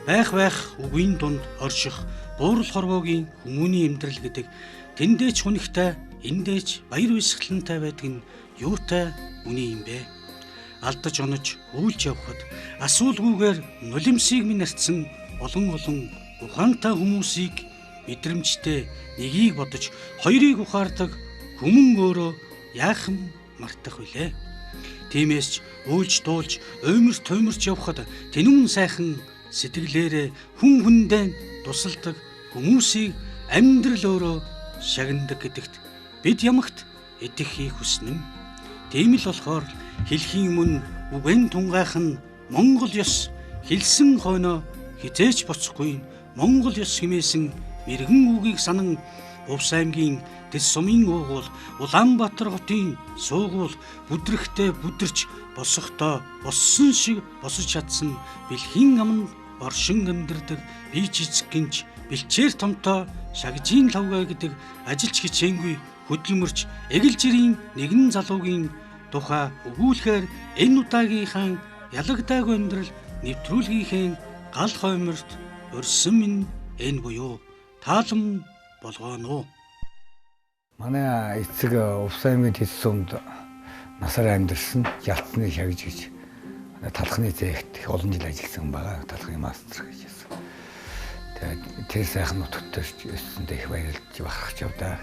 Байх байх үгийн дунд орших буурал хорвоогийн хүмүүний амьдрал гэдэг тэндээч хүнхтэй, эндээч баяр баясгалантай байдаг нь юутай үний юм бэ? Алдаж онож үйлж явхад асуулгүйгээр нулимсыг минь арцсан олон олон ухаантай хүмүүсийг мэдрэмжтэй нэгийг бодож хоёрыг ухаардаг хүмүүн өөрөө яахан мартах вүлээ. Тиймээс ч уйлж дуулж уймар туймарч явхад тэнүүн сайхан сэтгэлээрээ хүн хүндээ тусалдаг хүмүүсийг амьдрал өөрөө шагнадаг гэдэгт бид ямагт итгэхийг хүснэ. Тийм л болохоор хэлхийн мөн үгэн тунгаах нь Монгол ёс хэлсэн хойноо хизээч буцахгүй Монгол ёс хэмээсэн мэргэн үгийг санан Увс аймгийн Дэс сумын уугуул Улаанбаатар хотын суугуул бүдрэхтэй бүдэрч босохдоо боссон шиг босож чадсан бэлхийн аманд оршин амьдардаг бие жижиг гинч бэлчээр томтой шагжийн лавгай гэдэг ажилч хичээнгүй хөдөлмөрч эгэл жирийн нэгэн залуугийн тухай өгүүлэхээр энэ удаагийнхаа ялагдаагүй амьдрал нэвтрүүлгийнхээ гал хойморт урьсан минь энэ буюу таалам болгооно. Манай эцэг Увс аймгийн Тэс сумд насаар амьдарсан, ялцны шагж гэж талхны зээгт их олон жил ажилласан байгаа. Талхны мастер гэж хэлсэн. Тэгээд тэр сайхан нутагт өссөндөө их баярлж бахархаж явдаа.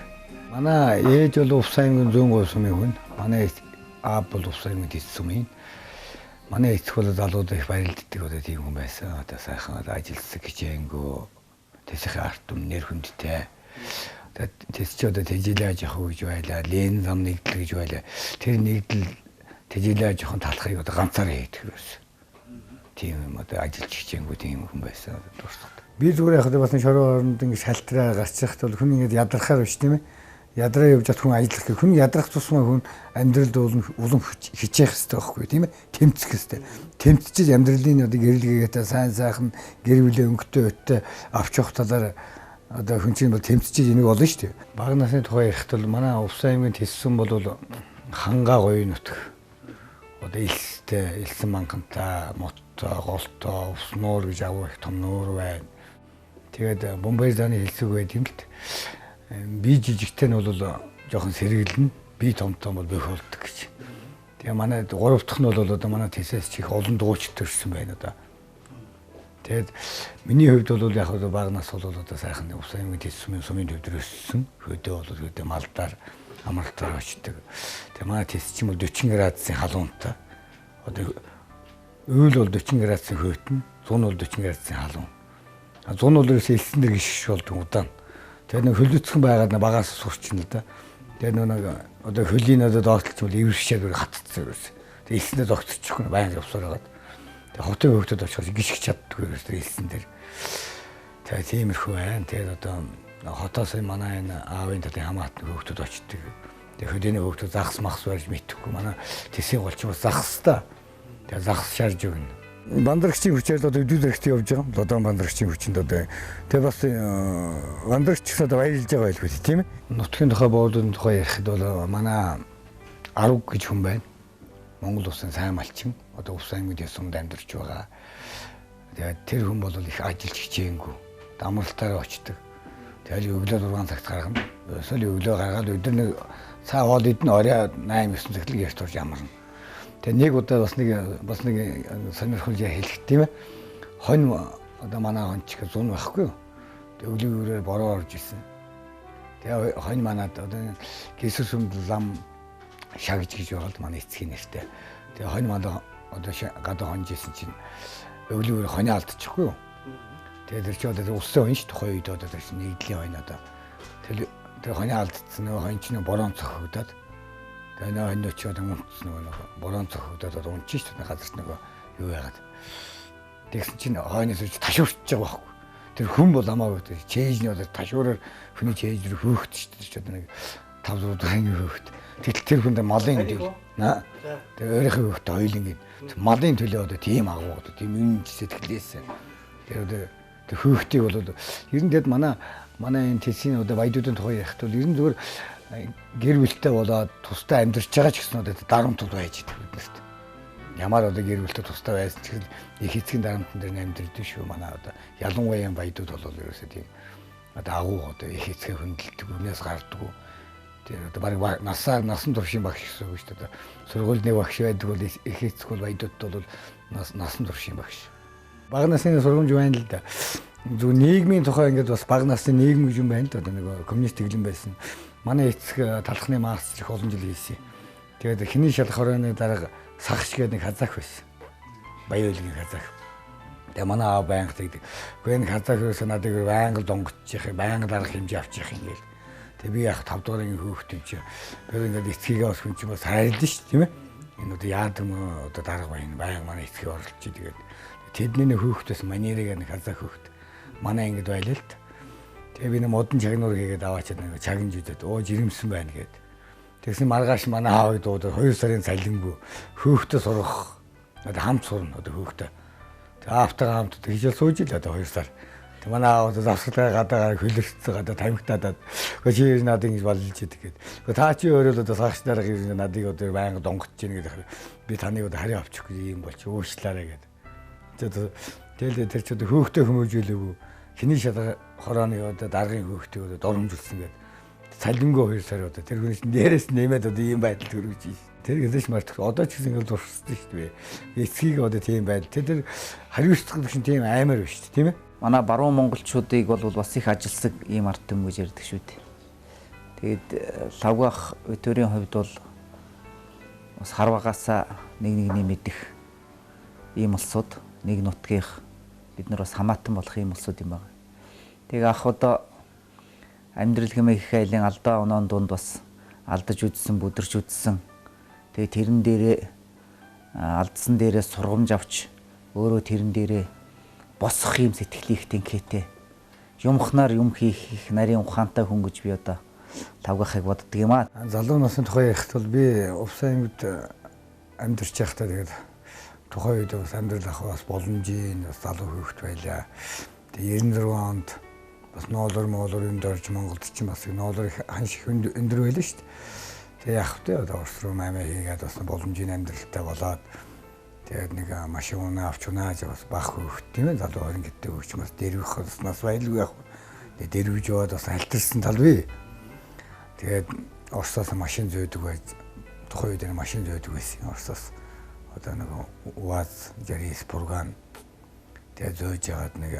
Манай ээж бол Увс аймгийн Зүүн говь сумын хүн. Манай аав бол Увс аймгийн Тэс сумын. Манай эцэг бол залууд их баярлддаг одоо тийм хүн байсан. Одоо сайхан одоо ажилтсан хичээнгүй тэсхийн арт түмэн нэр хүндтэй. Тэгээд тэс чи одоо тэжилээ явах гэж байлаа. Лен зам нэгдэл гэж байлаа. Тэр нэгдэл тэжилээ явах талхыг одоо ганцаараа хийдэг байсан. Тийм юм одоо ажилч хичээнгүй тийм хүн байсан дурсахад. Би зүгээр яг бас шороо оронд ингэ шалтраа гарч яхад бол хүн ингэ ядрахаар биш тийм ээ. Ядраа явж чад хүн ажиллах гэх хүн ядрах тусмаа хүн амьдралд улам хичээх хэрэгтэй байхгүй тийм ээ. Тэмцэх хэрэгтэй. Тэмцэж амьдралын одоо гэрэлгээгээтэй сайн сайхан гэр бүлийн өнгөтэй өттэй авч явах талаар одоо хүн чинь бол тэмцэж энийг болно шүү дээ. Бага насны тухай ярихад бол манай Увс аймгийн Тэссэн бол хангаа гоё нутаг. Одоо элстэй, элсэн манхантай, моттой, голтой, увс нуур гэж авах их том нуур байна. Тэгээд Бомбай заны хэлсэг байд юм л т. Би жижигтэй нь бол жоохон сэргэлнэ, би томтой бол бөх болдог гэж. Тэгээ манай гурав дахь нь бол одоо манай Тэсээс чих олон дууч төрсэн байна одоо. Тэгээд миний хувьд бол яг одоо бага нас бол одоо сайхан Увс аймгийн Тэс сумын төвдөр өссөн. Хөдөө бол хөдөө малдаар амралтаар очдог. Тэгээ манай Тэс чинь бол 40 градусын халуунтай. Одоо уйл бол 40 градусын хөтөн, зун бол 40 градусын халуун. Зун бол ерөөсөө элсэн дээр гიშгш болдог удаан. Тэгээд нэг хөлөцгөн байгаад багаас сурчин л да. Тэгээд нэг одоо хөлийн одоо доотлолч бол эвэршээд хатцсан ерөөсөө. Тэгээд элсэндээ зогсчихгүй байнга явсаар байгаад. Тэгээд хотын хөвгтөд очихоор гიშгч чаддгүй ерөөсөө элсэн дээр. Тэгээд тиймэрхүү байна. Тэгээд одоо хотоос манай энэ аавын талын хамаатны хөвгтөд очдөг. Тэгээд хөдөөний хөвгтөд загас махс барьж мэдэхгүй. Манай Тэсийн голч бас загас та. Тэгээд загас шарж өгнө. Бандрагчийн хүчээр л одоо өдөө зэрэгтэй явж байгаа. Лодон бандрагчийн хүчинд одоо тэгээ бас бандрагч гэсэн одоо баярлж байгаа байлгүй тийм ээ. Нутгийн тухай боолын тухай ярихад бол манай Аруг гэж хүн байна. Монгол улсын сайн малчин. Одоо Увс аймгийн Тэс сумд амьдарч байгаа. Тэгээд тэр хүн бол их ажилч хичээнгүй. Амралтаараа очдог. Тэгээд өглөө 6 цагт гаргана. Эсвэл өглөө гаргаад өдөр нэг цаа хоол идэн орой 8 9 цагт л гэрт орж амарна. Тэгээ нэг удаа бас нэг сонирхолтой хэлэх тийм ээ. Хонь одоо манай хонч гэх зун байхгүй юу? Тэгээ өглөө өрөөр бороо орж исэн. Тэгээ хонь манад одоо гисэр сүмд лам шагж гэж байгаа л манай эцгийн нэртэй. Тэгээ хонь манай одоо гадаа хонж исэн чинь өглөө өрөө хонио алдчихгүй юу? Тэгээ тэр чинь одоо улсын хонь ш тухайн үед одоо тэр чинь нэгдлийн хонь одоо тэр хонио алдчихсан нөгөө хонь чинь бороо цохигдоод тэгээ нөгөө хонь очиод одоо унтсан нөгөө бороо цохигдоод одоо унчих шүү дээ газарт нөгөө юу яагаад. Тэгсэн чинь хойноос үж ташуурч байгаа байхгүй. Тэр хүн бол хамаагүй тэр чэйжний одоо ташуураар хүний чэйж рүү хөөхт шүү дээ. Одоо нэг 5 6 дахь ангийн хөөхт. Тэгтэл тэр хүнд малын төлөө. Тэгээ өөрийнхөө хөөхт хоёулангийн малын төлөө одоо тийм агуу одоо тийм юм сэтгэлээсэн. Тэр одоо тэр хөөхтийг бол ер нь тэгэд манай энэ Тэсийн одоо баядуудын тухай ярихад бол ер нь зүгээр гэр бүлтэй болоод тустай амьдарч байгаа ч гэсэн одоо дарамт байж идэг биднэрт. Ямар одоо гэр бүлтэй тустай байсан ч гэсэн их эцгийн дарамтан дээр амьдрдаг шүү. Манай одоо ялангуяа баядууд бол ерөөсөө тийм одоо агуу одоо их эцгээ хөндлөдөг, үнээс гардаггүй. Тэр одоо баг насаар насан туршийн багш гэсэн үг шүү дээ. Сургуулийн багш байдаг бол их эцэг бол баядууд бол насан туршийн багш. Бага насны сургамж байна л да. Зөв нийгмийн тухай ингээд бас бага насны нийгэм гэж юм байна л да. Одоо нэг коммунист тэглэн байсан. Манай эцэг талхны мастер их олон жил хийсэн. Тэгээд хиний шалах хорооны дарга сагч гэдэг нэг казах байсан. Баян айлгийн казах. Тэгээ манай аав байнга тэгдэг. Үгүй энэ казах ерөөсөө надыг байнга донгочих, байнга дарах хэмжээ авчих юм гээл. Тэгээ би яг 5 дугаар ангийн хүүхэд юм чи. Би ингээд эцгийгээ бас хүн чинь бас хайрлаа шүү дээ, тийм ээ. Энэ одоо яадаг юм одоо дарга баян байнга манай эцгийг орлож чи тэгээд тэдний хүүхдээс манерыг нэг казах хүүхэд манай ангид байлаа л т. Тэгээ би нэг модон чагнуур хийгээд аваачаад нэг чагнаж үзээд оо жирэмсэн байна гээд. Тэгсэн маргааш манай аавыг дуудаад 2 сарын цалингүй хөөхтө сурах одоо хамт сурна одоо хөөхтө. Тэгээ аавтайгаа хамт хичээл сууж ил одоо 2 сар. Тэг манай аав одоо завсгалгаа гадаа гараг хөлөрцсөн гадаа тамхитаад үгүй чи надад ингэж баллж идэг гээд. Үгүй та чи өөрөө л одоо сагч дарга юм надыг одоо байнга донгоч чинь гэдэг. Би таныг одоо хариу авчихгүй юм бол чи уучлаарай гээд. Тэгэл тэр чи одоо хөөхтө хүмүүжүүлээгүй. Хиний шалга хорооны одоо даргын хөөхтөг одоо доромжилсан гээд. Цалингүй 2 сар одоо тэр хүн чинь дээрээс нэмээд одоо ийм байдалд хүргэж байна. Тэр хэзээ ч мартах. Одоо ч гэсэн ингээл зуршсан шүү дээ. Эцгийг одоо тийм байдал. Тэр хариуцлага гэдэг чинь тийм аймаар биш шүү дээ, тийм ээ? Манай баруун монголчуудыг бол бас их ажилсаг ийм ард түмэн гэж ярьдаг шүү дээ. Тэгээд лавгах өтөрийн хувьд бол бас харвагаасаа нэг нэгний мэдэх ийм улсууд, нэг нутгийнх бид нар бас хамаатан болох ийм улсууд юм байна. Тэгээ ах одоо амьдрал хэмээх их айлын алдаа оноон дунд бас алдаж үзсэн, бүдэрч үзсэн. Тэгээ тэрэн дээрээ алдсан дээрээ сургамж авч өөрөө тэрэн дээрээ босох юм сэтгэлийг тэнхээтэй. Юмхнаар юм хийх их нарийн ухаантай хүн гэж би одоо лавгахыг боддөг юм аа. Залуу насны тухай ярихад бол би Увс аймагт амьдарч байхдаа тэгээд тухайн үед бас амьдрал авах бас боломжийн бас залуу хүүхэд байлаа. Тэгээд 96 онд бас ноолор моолор юмд орж Монголд ч бас ноолор ханш их өндөр байлаа шүү дээ. Тэгээ яах вэ? Одоо Орос руу маймаа хийгээд бас боломжийн амьдралтай болоод тэгээд нэг машин унаа авч унаа гэж бас бах хүүхэд тийм ээ залуу 20 гэдэг хүүхч бас дэрвэх бас нас байлгүй яах вэ? Тэгээд дэрвж яваад бас альтарсан тал бий. Тэгээд Оросоос машин зөөдөг байж тухайн үед энэ машин зөөдөг байсан Оросоос. Одоо нэг УАЗ 69 Бурган тэгээд зөөж яагаад нэг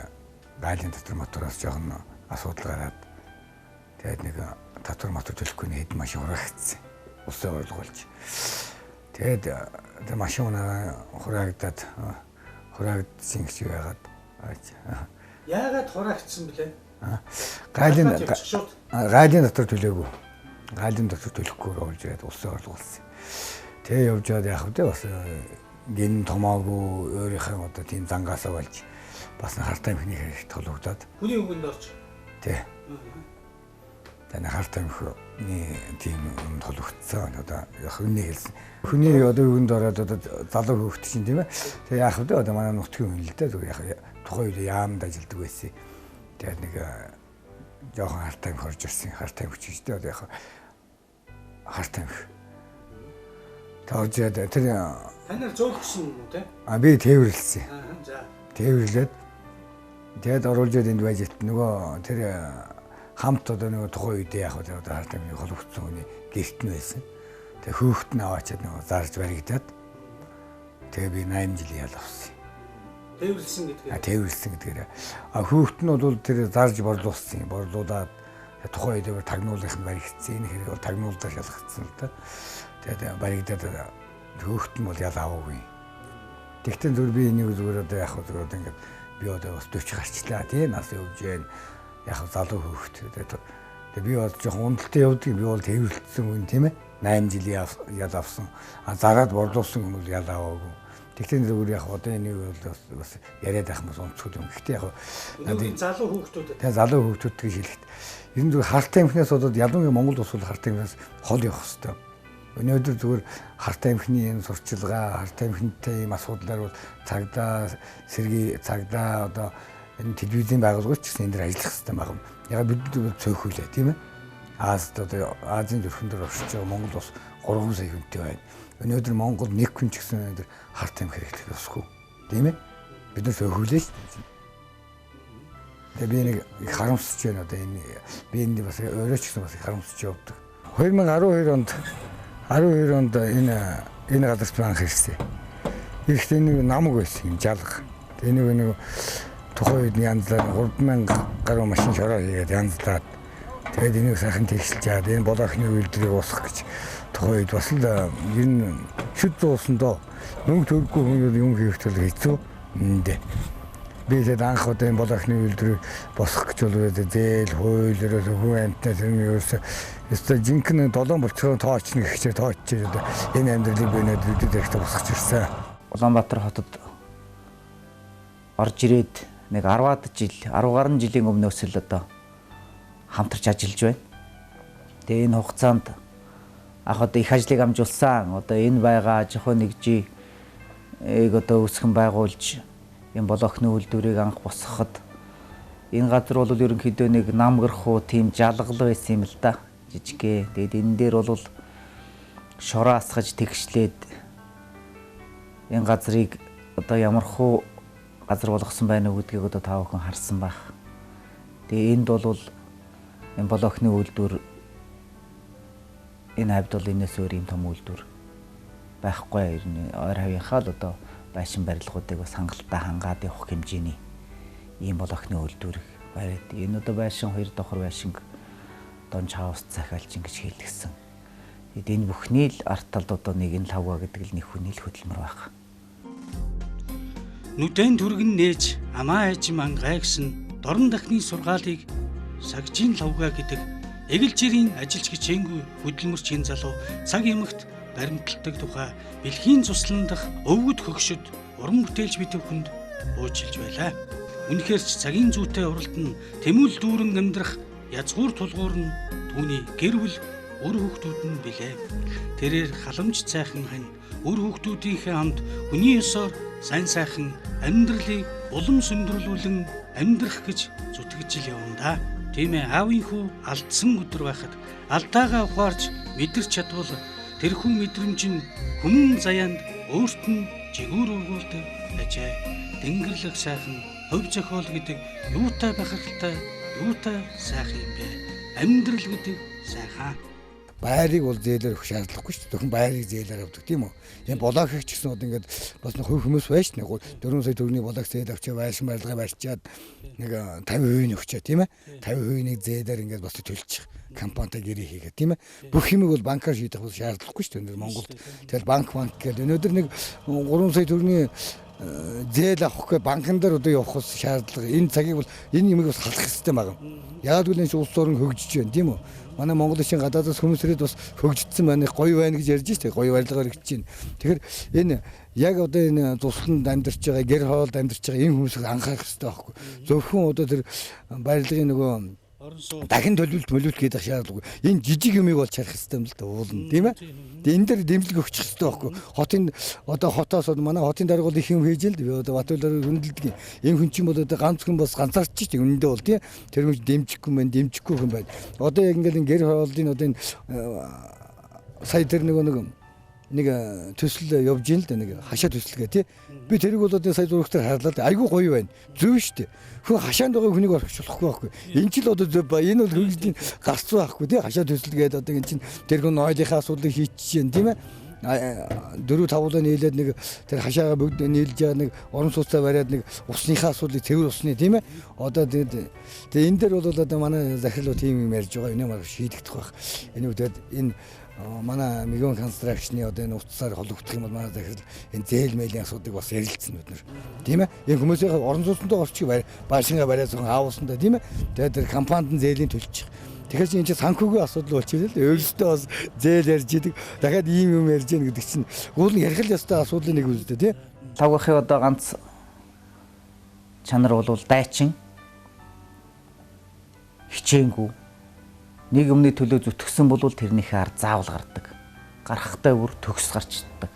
гайлын татвар мотороос жоохон асуудал гараад тэгээд нэг татвар мотор төлөхгүй нэг хэд машин хураагдсан. Улсын орлого болж. Тэгээд тэр машин унаа хураагдаад хураагдсан гэж байгаад. Яагаад хураагдсан бэлээ? Гайлын татвар төлөөгүй. Гайлын татвар төлөхгүй болж ирээд улсын орлого болсон. Тэгээ явж байгаад яах вэ? Бас гин томоогүй өөрийнхөө одоо тийм зангаасаа болж бас хартай амхны хэрэгт холбогдоод. Хүний үгэнд орж. Тий. Тэгээ хартай амхны тийм юмд холбогдсон. Одоо яг үннийг хэлсэн. Хүний одоо үгэнд ороод одоо залуу хүүхэд чинь тийм ээ. Тэгээ яах вэ? Одоо манай нутгийн хүн л дээ. Зүгээр яг тухайн үед яамд ажилдаг байсан. Тэгээд нэг жоохон хартай амх орж ирсэн. Хартай амх ч гэдэг одоо яг хартай амх. Тааж тэр танаар зөөлгсөн юм уу те? А би тээвэрлсэн. За. Тээвэрлээд тэгээд оруулж энд байж ит нөгөө тэр хамт одоо нөгөө тухайн үед яг одоо хартай амхны холбогдсон хүний гэрт нь байсан. Тэгээд хөөхт нь аваачаад нөгөө зарж баригдаад тэгээ би 8 жил ял авсан. Тээвэрлсэн гэдгээр. А тээвэрлсэн гэдгээр. А хөөхт нь бол тэр зарж борлуулсан. Борлуулад тухайн үед тагнуулынх нь баригдсан. Энэ хэрэг бол тагнуулдаа шалгагдсан л да. Тэгээд баригдаад хөөхт нь бол ял аваагүй. Тэгтэн зүгээр би энийг зүгээр одоо яг зүгээр одоо ингээд би одоо бас 40 гарчлаа тий нас явж гэн яг залуу хөөхт. Тэгээд би бол жоохон унталтай явдаг. Би бол тээвэрлсэн хүн тийм ээ. 8 жил ял авсан. А зараад борлуулсан хүн бол ял аваагүй. Тэгтэн зүгээр яг одоо энийг бол бас яриад байх юм онцгой юм. Гэхдээ яг надад залуу хүүхдүүдэд. Тэгээ залуу хүүхдүүд гэж хэлэхэд ер нь зүгээр хартай амхнаас болоод ялангуяа Монгол улс бол хартай амхнаас хол явах хэвээр. Өнөөдөр зүгээр хартай амхны энэ сурчилгаа, хартай амхнтай ийм асуудлаар бол цагдаа, сэргий цагдаа одоо энэ телевизийн байгууллагууд ч гэсэн энэ дэр ажиллах хэвээр байна. Яг бид цөөхөлээ тийм ээ. Азад одоо Азийн зүрхэн дээр оршиж байгаа Монгол улс 3 сая хүнтэй байна. Өнөөдөр Монгол нэг хүн ч гэсэн өнөөдөр хар тамхи хэрэглэх ёсгүй. Тийм ээ? Бид нар хөвлөө шүү дээ. Тэгээ би нэг их харамсаж байна одоо энэ би энд бас өөрөө ч гэсэн бас их харамсаж явдаг. 2012 онд энэ газарт анх ирсэн. Ирэхдээ нэг намаг байсан юм жалга. Тэгээ нэг тухайн үед янзлаад 3000 гаруй машин шороо хийгээд янзлаад тэгээд энийг сайхан тэгшилж чаад энэ болоохны үйлдвэрийг уусгах гэж тухайн үед бас л ер нь шүд зуусан доо мөнгө төрөхгүй хүн юм хийх тул хэцүү. Эндээ. Би тэгээд анх удаа энэ болоохны үйлдвэрийг босгох гэж бол зээл, хууль, ерөөсөө хүн амьтнаас юм ерөөсөө ёстой жинхэнэ долоон булчирын тооч нэг ихчээр тоочж одоо энэ амьдралыг би өнөөдөр үдээд хэрэгтэй босгож ирсэн. Улаанбаатар хотод орж ирээд нэг 10-аад жил, 10 гаруй жилийн өмнөөс л одоо хамтарч ажиллаж байна. Тэгээ энэ хугацаанд анх одоо их ажлыг амжуулсан. Одоо энэ байгаа аж ахуй нэгжийг одоо үүсгэн байгуулж энэ болоохны үйлдвэрийг анх босгоход энэ газар бол ерөнхийдөө нэг намгархуу тийм жалгал байсан юм л да. Жижиггээ. Тэгээд энэ дээр бол шороо асгаж тэгшлээд энэ газрыг одоо ямархуу газар болгосон байна уу гэдгийг одоо та бүхэн харсан байх. Тэгээ энд бол энэ болоохны үйлдвэр энэ хавьд бол энэс өөр юм том үйлдвэр байхгүй. Ер нь ойр хавийнхаа л одоо байшин барилгуудыг бас хангалттай хангаад явах хэмжээний ийм болоохны үйлдвэр бариад энэ одоо байшин хоёр давхар байшинг донж хаус захиалж ингэж хийлгэсэн. Тэгэд энэ бүхний л арт талд одоо нэг энэ лавга гэдэг л нэг хүний л хөдөлмөр байх. Нүдэн түргэн нээж амаа ажим ангайгсан дорн дахны сургаалыг сагжийн лавга гэдэг эгэл жирийн ажилч хичээнгүй хөдөлмөрч энэ залуу цаг ямагт баримталдаг тухай бэлгийн цуслан дах өвгөд хөгшөд уран бүтээлч битв хүнд уучлж байлаа. Үнэхээр ч цагийн зүйтэй уралд нь тэмүүл дүүрэн амьдрах язгуур тулгуур нь түүний гэр бүл үр хүүхдүүд нь билээ. Тэрээр халамж цайхан хань үр хүүхдүүдийнхээ хамт хүний ёсоор сайн сайхан амьдралыг улам сөндөрлүүлэн амьдрах гэж зүтгэж ил явна да. Тийм ээ, аавын хүү алдсан өдөр байхад алдаагаа ухаарч мэдэрч чадвал тэрхүү мэдрэмж нь хүмүүн заяанд өөрт нь жигүүр ургуулдаг ажээ. Дэнгэрлэг сайхан хувь зохиол гэдэг юутай бахархалтай юутай сайхан юм бэ? Амьдрал гэдэг сайхан. Байрыг бол зээлээр өгөх шаардлагагүй шүү дээ. Зөвхөн байрыг зээлээр авдаг тийм үү? Энэ болоох их ч гэсэн одоо ингээд бас нэг хувь хүмүүс байж нэг 4 сая төгрөгийн болоох зээл авчаа байшин барилгаа барьчаад нэг 50% нь өгчээ тийм ээ? 50%-ийг зээлээр ингээд бас төлчих. Компанитай гэрээ хийгээ тийм ээ? Бүх юмыг бол банкар шийдэх бол шаардлагагүй шүү дээ. Монголд тэгэл банк гэдэг өнөөдөр нэг 3 сая төгрөгийн зээл авах гэ банкн дээр одоо явах бас шаардлага. Энэ цагийг бол энэ юмыг бас халах хэрэгтэй байгаа. Яг л энэ улс орон хөгжиж байна тийм үү? Манай Монгол улсын гадаадас хүмүүс ирээд бас хөгжсөн байна, гоё байна гэж ярьж штэ, гоё барилга баригдаж байна. Тэгэхээр энэ яг одоо энэ тусланд амьдарч байгаа, гэр хоолд амьдарч байгаа энэ хүмүүсийг анхаарах хэрэгтэй байхгүй. Зөвхөн одоо тэр барилгын нөгөө дахин төлөвлөлт мөлөвлөлт гэдэг шаардлагагүй. Энэ жижиг юмыг бол чарах хэрэгтэй юм л да уулна тийм ээ. Тэгээ энэ дээр дэмжлэг өгчих хэрэгтэй байхгүй. Хотын одоо хотоос манай хотын дарга бол их юм хийж л би одоо Батүлаар хөндлөдөг. Энэ хүн чинь бол одоо ганц хүн бас ганцаарч чинь үнэндээ бол тийм. Тэр хүн дэмжихгүй мэн дэмжихгүй хүн байна. Одоо яг ингээл энэ гэр хооллын одоо энэ сая тэр нэг төсөл явж ийн л да нэг хашаа төсөл гэ тий. Би тэрийг бол одоо сая зурагтаар харлаа. Айгүй гоё байна. Зөв шүү дээ. Хүн хашаанд байгаа хүнийг орхиж болохгүй байхгүй. Энэ ч л одоо зөв ба. Энэ бол хөгжлийн гарцуу байхгүй тий. Хашаа төсөл гээд одоо энэ чинь тэр хүн нойлынхаа асуудлыг хийчихэж байна тийм ээ. 4 5 удаа нийлээд нэг тэр хашаагаа бүгд нийлж байгаа нэг орон сууцаа бариад нэг усныхаа асуудлыг цэвэр усны тийм ээ. Одоо тэгээд энэ дээр бол одоо манай захирал тийм юм ярьж байгаа. Энэ мар шийдэгдэх байх. Энэ үгээд энэ манай Мегон констракшны одоо энэ утсаар холбогдох юм бол манай захирал энэ зээл мэйлийн асуудлыг бас ярилцсан бид нар. Тийм ээ. Энэ хүмүүсийн орон сууцтай орчих байшингаа бариад зөвхөн аавсандаа тийм ээ. Тэгээд тэр компанид нь зээлийн төлчих. Тэгэхээр чи энэ чинь санхүүгийн асуудал болчихлоо л. Өөрөөсөө бас зээл ярьж идэг. Дахиад ийм юм ярьж гэн гэдэг чинь уул нь ярих л ёстой асуудлын нэг үстэй тийм. Лавгахын одоо ганц чанар бол дайчин хичээнгүй нэг юмны төлөө зүтгэсэн бол тэрнийхээ ар заавал гардаг. Гарахтай бүр төгс гарч чаддаг.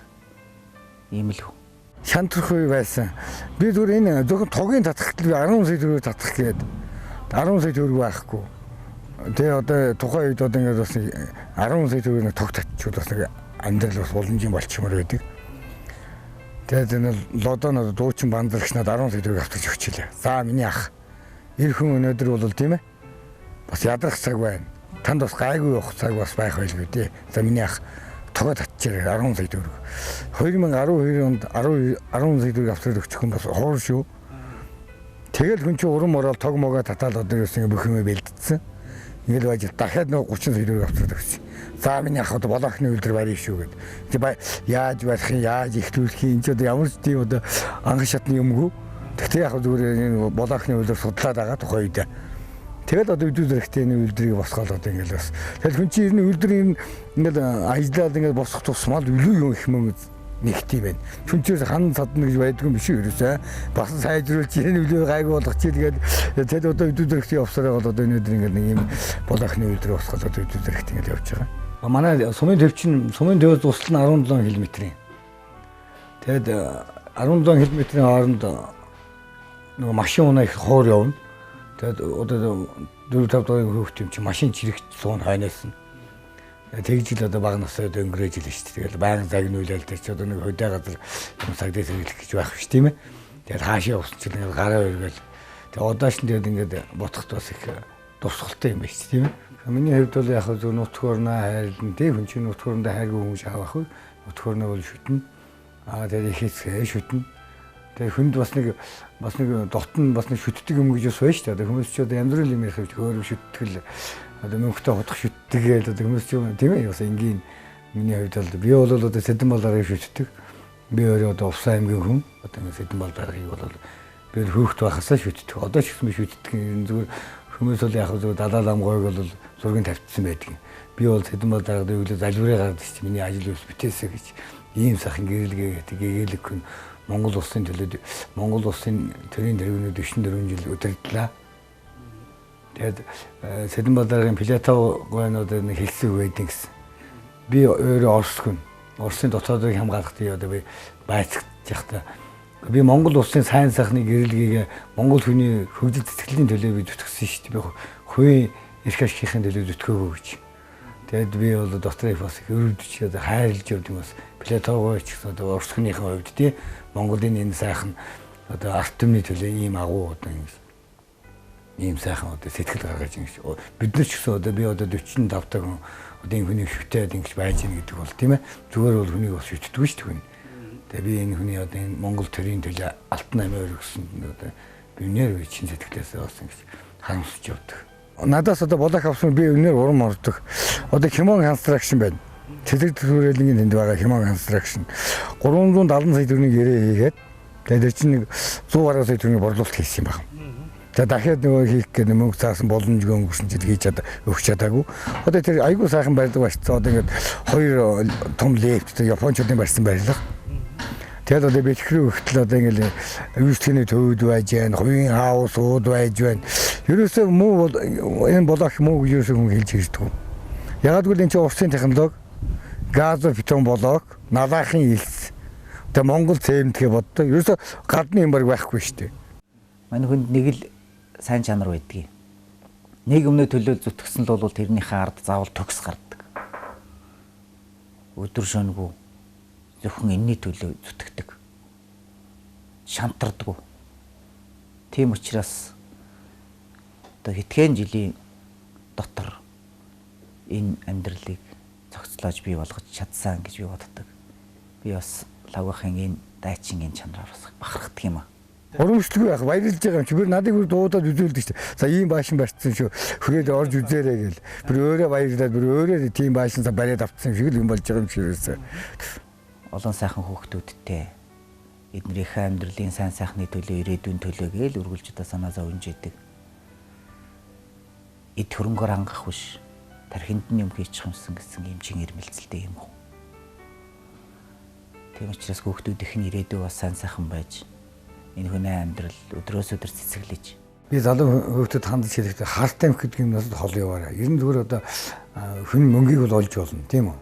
Ийм л хүн. Шантрах үе байсан. Би зүгээр энэ зөвхөн тогийн татах би 10 сая төгрөг татах гээд 10 сая төгрөг байхгүй. Тэгээ одоо тухайн үед одоо ингээд бас 10 сая төгрөг тог татчихвал бас нэг амьдрал бас уламжийн болчмор байдаг. Тэгээд энэ лодон дуучин бандрагч надад 10 сая төгрөг автаж өгчлээ. За миний ах эр хүн өнөөдөр бол тийм бас ядрах цаг байна. Танд бас гайгүй явах цаг бас байх байлгүй дээ. За миний ах тогоо татчихээ 10 сая төгрөг. 2012 онд 10 сая төгрөг автаж өгчих хүн бас хоор шүү. Тэгэл хүн чинь урам ороод тог могоо татаал одоо ерөөс ингээ бүх юмээ бэлдсэн. Ингээл байж дахиад нөгөө 30 сая төгрөг автаж өгсөн. За миний ах одоо болоохны үйлдвэр барь шүү гэд. Яаж барих юм, яаж эхлүүлэх юм, энэ ч одоо ямар ч тийм одоо анх шатны юмгүй. Тэгтээ яг зүгээр энэ болоохны үйлдвэр судлаад байгаа тухайн үед. Тэгэл одоо өдөө зэрэгтэй энэ үйлдвэрийг босгоол одоо ингээл бас. Тэгэл хүн чинь энэ үйлдвэрийг ингээл ажиллаад ингээл босгох тусмал илүү юм их мөнгө нэгт юм байна. Хүн чинь хан садна гэж байдгүй юм биш үү ерөөсөө. Бас сайжруулж энэ үлээ гайгүй болгочих тэгээд тэгэл одоо өдөө зэрэгтэй явсараа бол одоо өнөөдөр ингээл нэг юм болоохны үйлдвэр босгоол одоо өдөө зэрэгт ингээл явж байгаа. Манай сумын төв чинь сумын төвөөс тусал нь 17 км-ийн. Тэгэд 17 км-ийн хооронд нөгөө машин унаа их хоор явна. Тэгээд одоо 4 5 дугаар хөөхт юм чи машин чирэгч суун хойноос нь. Тэгж л одоо бага насаа өнгөрөөж илээ шүү дээ. Тэгэл байнга загнуулаад тэр чи одоо нэг хөдөө газар юм сагдаа сэргэлэх гэж байх биш тийм ээ. Тэгээд хаашаа явсан чинь ингээд гараа өргөөл. Тэгээд одоо ч тэгээд ингээд ботхот бас их дурсгалтай юм байна шүү тийм ээ. Миний хувьд бол яг зөв нутг орноо хайрлан тий хүн чинь нутг орондоо хайргүй хүмүүс авах вэ? Нутг орноо бол шүтнэ. Аа тэгээд их хэсгээ шүтнэ. Тэгээд хүнд бас нэг дотн бас нэг шүтдэг юм гэж бас байна шүү дээ. Одоо хүмүүс ч одоо янз бүрийн юм ярих хөөрөм шүтгэл одоо мөнгөтэй худах шүтдэг гээл одоо хүмүүс ч юм тийм ээ бас энгийн миний хувьд бол би бол одоо Сэдэн балдарыг шүтдэг. Би өөрөө одоо Увсан аймгийн хүн. Одоо ингэ Сэдэн балдарыг бол би хөөхт байхасаа шүтдэг. Одоо ч гэсэн би шүтдэг. Зүгээр хүмүүс бол яг зөв далаа лам гойг бол зургийг тавьчихсан байдаг. Би бол Сэдэн балдарыг өглөө залбираа гардаг чи миний ажил ус битээсэ гэж ийм сайхан гэрэлгээ гэдэг гэгээлэг хүн Монгол улсын төлөө Монгол улсын төрийн тэргүүнүүд 44 жил удирдлаа. Тэгээд Сэдэн балдарын Платов гойнууд нэг хэлсэн үг байдаг гэсэн. Би өөрөө Орос хүн. Оросын дотоодыг хамгаалах тий одоо би байцгаж явахдаа би Монгол улсын сайн сайхны гэрэлгийг Монгол хүний хөгжил цэцгэллийн төлөө би зүтгэсэн шүү дээ. Би хувийн эрх ашигын төлөө зүтгэгээгүй гэж. Тэгээд би бол дотор их бас их өрөвдөж одоо хайрлаж явд юм бас Платов ч гэсэн одоо Орос хүнийхэн хувьд тий Монголын энэ сайхан одоо ард түмний төлөө ийм агуу одоо ингэж ийм сайхан одоо сэтгэл гаргаж ингэж бид нар ч гэсэн одоо би одоо 45 таг одоо энэ хүнийг шүтээд ингэж байж гин гэдэг бол тийм ээ зүгээр бол хүнийг бас шүтдэггүй шүү дээ. Тэгээ би энэ хүний одоо энэ Монгол төрийн төлөө алтан амиа өргөсөн одоо би үнээр би чин сэтгэлээсээ бас ингэж харамсаж явдаг. Надаас одоо болоох авсан би үнээр урам ордог. Одоо Химон констракшн байна. Цэцэг түрээлэнгийн тэнд байгаа Химон констракшн 370 сая төгрөгийн гэрээ хийгээд тэгээ тэр чинь нэг 100 гаруй сая төгрөгийн борлуулалт хийсэн юм байна. За дахиад нөгөө хийх гэдэг мөнгө цаасан боломжгүй өнгөрсөн жил хийж өгч чадаагүй. Одоо тэр айгүй сайхан барилга барьцсан. Одоо ингээд хоёр том лифттэй японочдын барьсан барилга. Тэгээд одоо бэлхрүү өгтөл одоо ингээд үйлчлэгээний төвд байж байна, хувийн хаусууд байж байна. Ерөөсөө муу бол энэ болоох муу гэж ерөөсөө хүн хэлж ирдэг. Ягаад гэвэл энэ чинь улсын технологи, газо бетон блок, налаахын илс. Тэгээ Монгол цементгээ боддог. Ерөөсөө гадны юм баг байхгүй шүү дээ. Манай хүнд нэг л сайн чанар байдгийг. Нэг өмнө төлөө зүтгэсэн л бол тэрнийхээ ард заавал төгс гардаг. Өдөр шөнөгүй зөвхөн энэний төлөө зүтгэдэг. Шантардаггүй. Тийм учраас одоо хэдхэн жилийн дотор энэ амьдралыг зохицлоож бий болгож чадсан гэж би боддог. Би бас лавгахын энэ дайчин энэ чанараар бас бахархдаг юм аа. Урамшлгүй байх баярлж байгаа юм чи би надыг бүр дуудаад үзүүлдэг шүү дээ. За ийм баашин барьсан шүү. Хүрээд орж үзээрэй гэл. Би өөрөө баярлаад би өөрөө тийм баашин за бариад авчихсан шиг л юм болж байгаа юм шиг ерөөсөө. Олон сайхан хүүхдүүдтэй эднэрийнхээ амьдралын сайн сайхны төлөө ирээдүйн төлөө гээл үргэлж одоо санаа зовж идэг. Эд хөрөнгөөр хангах биш. Тархинд нь юм хийчих юмсан гэсэн юм чин ирмэлцэлтэй юм уу. Тийм учраас хүүхдүүдийнх нь ирээдүй бас сайн сайхан байж энэ хүний амьдрал өдрөөс өдөр цэцэглэж. Би залуу хүүхдэд хандаж хэлэхдээ харт амх гэдэг юмнаас хол яваарай. Ер нь зүгээр одоо хүн мөнгийг бол олж болно, тийм үү?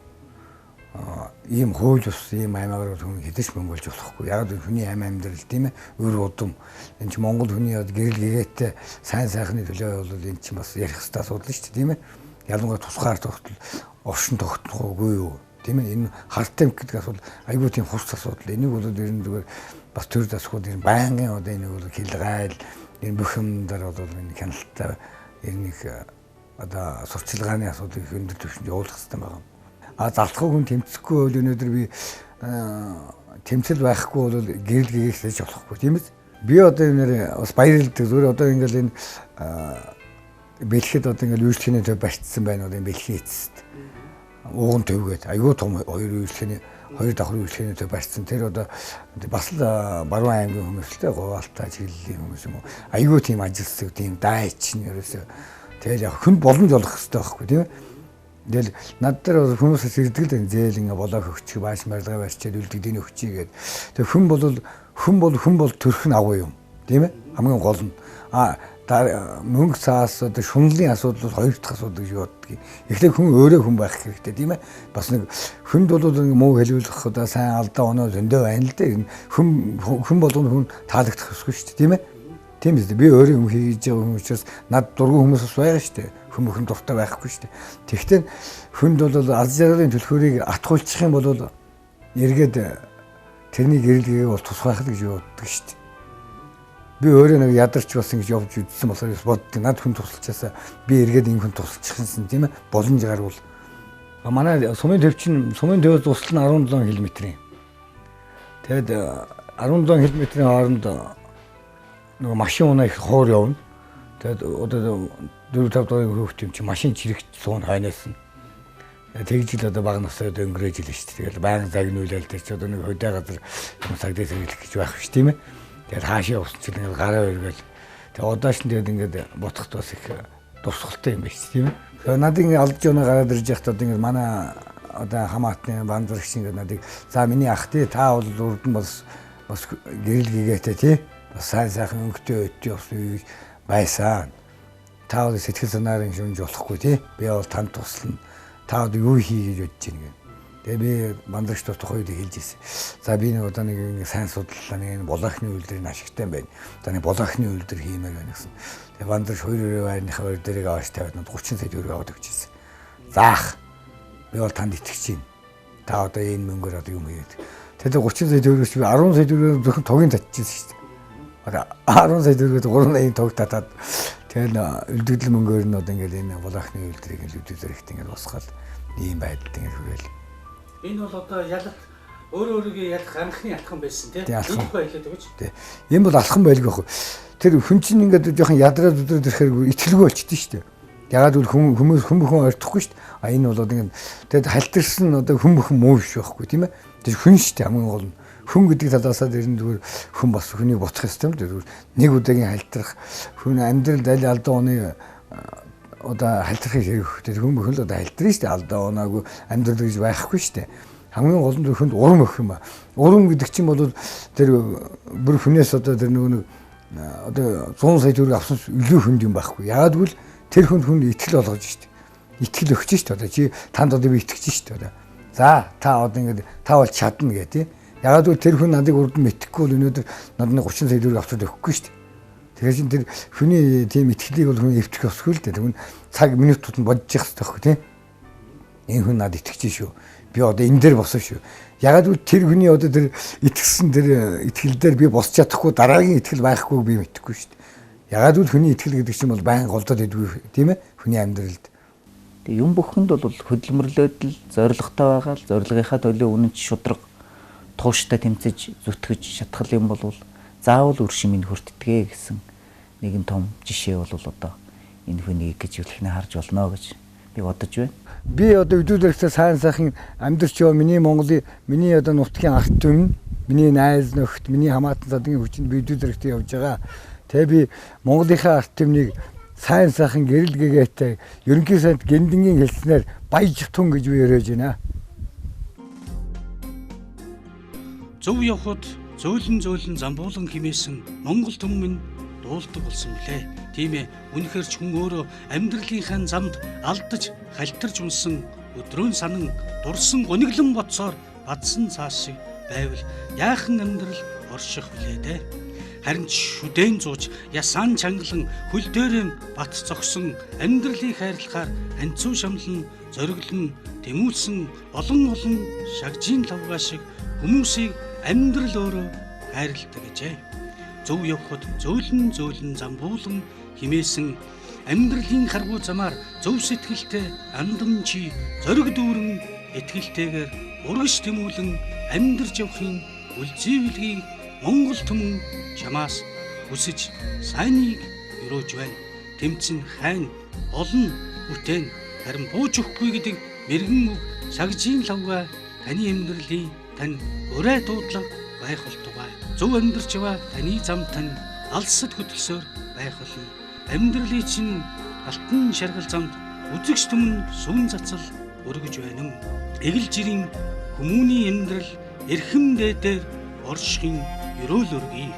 Ийм хууль бус, ийм аймаагаар хүн хэдэж мөнгө олж болохгүй. Яг л хүний ам амьдрал, тийм ээ? Өр удам. Энэ чинь Монгол хүний гэрэл гэгээтэй сайн сайхны төлөө бол энэ чинь бас ярих хэрэгтэй асуудал шүү дээ, тийм ээ? Ялангуяа тусгаар тогтол, оршин тогтнох уугүй юу? Тийм ээ, энэ харт тамхи гэдэг асуудал айгүй тийм хурц асуудал. Энийг бол ер нь зүгээр бас төр засгууд ер нь байнгын одоо энийг бол хилгайл энэ бүх юм дээр бол энэ хяналттай ер нь их одоо сурчлагын асуудлыг их өндөр түвшинд явуулах хэрэгтэй байгаа. А залхуу хүн тэмцэхгүй бол өнөөдөр би тэмцэл байхгүй бол гэрэл гэгээсэж болохгүй, тийм ээ. Би одоо энэ нэр бас баярлдаг. Зүгээр одоо ингээл энэ бэлхэд одоо ингээл үйлчлэгийн төв барьцсан байна. Одоо энэ бэлхийн эцэст ууган төвгээд айгүй том хоёр үйлчлэгийн хоёр давхар үйлчлэгийн төв барьцсан. Тэр одоо бас л Баруун аймгийн хүмүүс л дээ, Говьалтай чиглэлийн хүмүүс юм уу. Айгүй тийм ажилсаг, тийм дайч нь ерөөсөө. Тэгэл яг хүн боломж олох хэрэгтэй байхгүй, тийм ээ. Тэгэл над дээр хүмүүсээс ирдэг л энэ зээл ингээ болоо хөгчих, бааш барилга барьчаад үлдэгдийн өгчий гээд. Тэг хүн бол төрх нь агуу юм, тийм ээ. Хамгийн гол нь мөнгө цаас одоо шунлын асуудал бол хоёр дахь асуудал гэж боддог. Эхлээд хүн өөрөө хүн байх хэрэгтэй, тийм ээ. Бас нэг хүнд бол нэг муу хэлүүлэх одоо сайн алдаа оноо зөндөө байна л дээ. Хүн болгоно хүн таалагдах ёсгүй шүү дээ, тийм ээ. Тийм биз дээ. Би өөрөө юм хийж байгаа хүн учраас над дургүй хүмүүс бас байгаа шүү дээ. Хүн бүхэн дуртай байхгүй шүү дээ. Тэгэхдээ хүнд бол аз жаргалын түлхүүрийг атгуулчих юм бол эргээд тэрний гэрэлгээг бол тусгайх л гэж боддог шүү дээ. Би өөрөө нэг ядарч бас ингэж явж үзсэн болохоор бас боддог. Над хүн тусалчаасаа би эргээд энэ хүн тусалчихсан, тийм ээ. Боломж гарвал. Манай сумын төв чинь сумын төвөөс тусал нь 17 км-ийн. Тэгэд 17 км-ийн хооронд нөгөө машин унаа их хоор явна. Тэгээд одоо 4 5 дугаар хөөхт юм чи машин чирэгч суун хойноос нь. Тэгж л одоо бага насаа одоо өнгөрөөж илээ шүү дээ. Тэгэл байнга загнуулаад тэр чи одоо нэг хөдөө газар юм цагдаа сэргийлэх гэж байх биш, тийм ээ. Тэгээд хаашаа явсан чинь ингээд гараа өргөөл. Тэгээд одоо ч тэгээд ингээд ботхот бас их дурсгалтай юм байна шүү, тийм ээ. Тэгээд надад ингээд алдж явна гараад ирж байхдаа одоо ингээд манай одоо хамаатны банзарч ингээд надыг за миний ах тий та бол урд нь бас гэрэл гэгээтэй тий бас сайн сайхан өнгөтэй өдөө явсан гэж байсан. Та бол сэтгэл санаагаар ингэ шүнж болохгүй тий. Би бол танд туслана. Та одоо юу хий гэж бодож байна гэх. Тэгээ би бандрагч дутах үед хэлж ирсэн. За би нэг одоо нэг сайн судлалаа нэг булаахны үйлдвэрийн ашигтай юм байна. За нэг булаахны үйлдвэр хиймээр байна гэсэн. Тэгээ бандрагч хоёр өрөө байрныхаа хоёр дээрээ аваач тавиад 30 сая төгрөг аваад өгч ирсэн. Заах. Би бол танд итгэж байна. Та одоо энэ мөнгөөр одоо юм хийгээд. Тэгээ 30 сая төгрөгч би 10 сая төгрөгөөр зөвхөн тугийн татчихсан шүү дээ. 10 сая төгрөгөөр 380 туг татаад тэгэл үлдэгдэл мөнгөөр нь одоо ингээл энэ булаахны үйлдвэрийг л үдээ зэрэгт ингээл босгоод ийм байдалд ингээл хүрээл. Энэ бол одоо ялах өөрөө өөрийгөө ялах анхны алхам байсан тийм. Энэ байлаа тэгэж. Тийм. Энэ бол алхам байлгүй яах вэ? Тэр хүн чинь ингээд жоохон ядраад өдрөөд ирэхээр итгэлгүй болчихдээ шүү дээ. Ягаад гэвэл хүмүүс хүн бүхэн ойртохгүй шүү дээ. А энэ бол одоо ингээд тэгэд халтарсан одоо хүн бүхэн муу биш байхгүй тийм ээ. Тэр хүн шүү дээ хамгийн гол нь. Хүн гэдэг талаасаа тэр нь зүгээр хүн бас хүнийг ботох ёстой юм. Тэр нэг удаагийн халтарх хүн амьдралд аль алдаа оны одоо халтархыг хэрэг. Тэр хүн бүхэн л одоо халтарна шүү дээ. Алдаа оноогүй амьдрал гэж байхгүй шүү дээ. Хамгийн гол нь хүнд урам өгөх юм ба. Урам гэдэг чинь бол тэр бүр хүнээс одоо тэр нөгөө нэг одоо 100 сая төгрөг авсан илүү хүнд юм байхгүй. Ягаад гэвэл тэр хүнд хүн итгэл олгож шүү дээ. Итгэл өгч шүү дээ. Одоо чи танд одоо би итгэж шүү дээ. За та одоо ингээд та бол чадна гэх тийм. Ягаад гэвэл тэр хүн надыг урд нь мэдэхгүй бол өнөөдөр надад 30 сая төгрөг авчирд өгөхгүй шүү дээ. Тэгэхээр чин тэр хүний тийм итгэлийг бол хүн эвдэх ёсгүй л дээ. Тэгвэл цаг минут тутам бодож явах хэрэгтэй байхгүй тийм. Энэ хүн надад итгэж шүү. Би одоо энэ дээр босон шүү. Ягаад гэвэл тэр хүний одоо тэр итгэсэн тэр итгэл дээр би босч чадахгүй дараагийн итгэл байхгүй би мэдэхгүй шүү дээ. Ягаад гэвэл хүний итгэл гэдэг чинь бол байнга голдоод идэггүй тийм ээ хүний амьдралд. Тэгээ юм бүхэнд бол хөдөлмөрлөөд л зоригтой байгаа л зорилгынхаа төлөө үнэн ч шудраг тууштай тэмцэж зүтгэж шатгал юм бол заавал үр шимийг хүртдэгэ гэсэн нэгэн том жишээ бол одоо энэ хүнийг гэж үлэхнээ харж болно гэж би бодож байна. Би одоо өдөртөө сайн сайхан амьдарч яваа миний Монголын миний одоо нутгийн арт түмэн, миний найз нөхд, миний хамаатан задгийн хүчинд би өдөртөө явж байгаа. Тэгээ би Монголынхаа арт түмнийг сайн сайхан гэрэл гэгээтэй ерөнхий сайд Гендингийн хэлснээр баяж тун гэж би өрөөж байна. Зөв явхад зөөлөн зөөлөн замбуулан химээсэн Монгол түмэн дуулдаг болсон билээ. Тийм ээ, үнэхээр ч хүн өөрөө амьдралынхаа замд алдаж, халтарч унсан өдрөөн санан дурсан гониглон бодсоор бадсан цаас шиг байвал яахан амьдрал орших билээ дээ. Харин ч шүдэн зууж ясаан чангалан хөл дээрэн бат зогсон амьдралыг хайрлахаар анцуу шамлан зориглон тэмүүлсэн олон олон шагжийн лавгаа шиг хүмүүсийг амьдрал өөрөө хайрладаг гэжээ. Зөв явхад зөөлөн зөөлөн замбуулан химээсэн амьдралын харгуй замаар зөв сэтгэлтэй андам чи зориг дүүрэн итгэлтэйгээр урагш тэмүүлэн амьдарч явахын үлзий билгийг Монгол түмэн чамаас хүсэж сайныг өрөөж байна. Тэмцэн хайн олон бүтээн харин бууж өгөхгүй гэдэг мэрэгэн үг сагжийн лавга таны амьдралын тань урай дуудлага байх болтугай. Зөв амьдарч яваа таны зам тань алсад хөдөлсөөр байх болно. Амьдралын чинь алтан шаргал замд үзэгч түмэн сүүн цацал өргөж байна. Эгэл жирийн хүмүүний амьдрал эрхэм дээдээр оршихын ерөөл өргөе.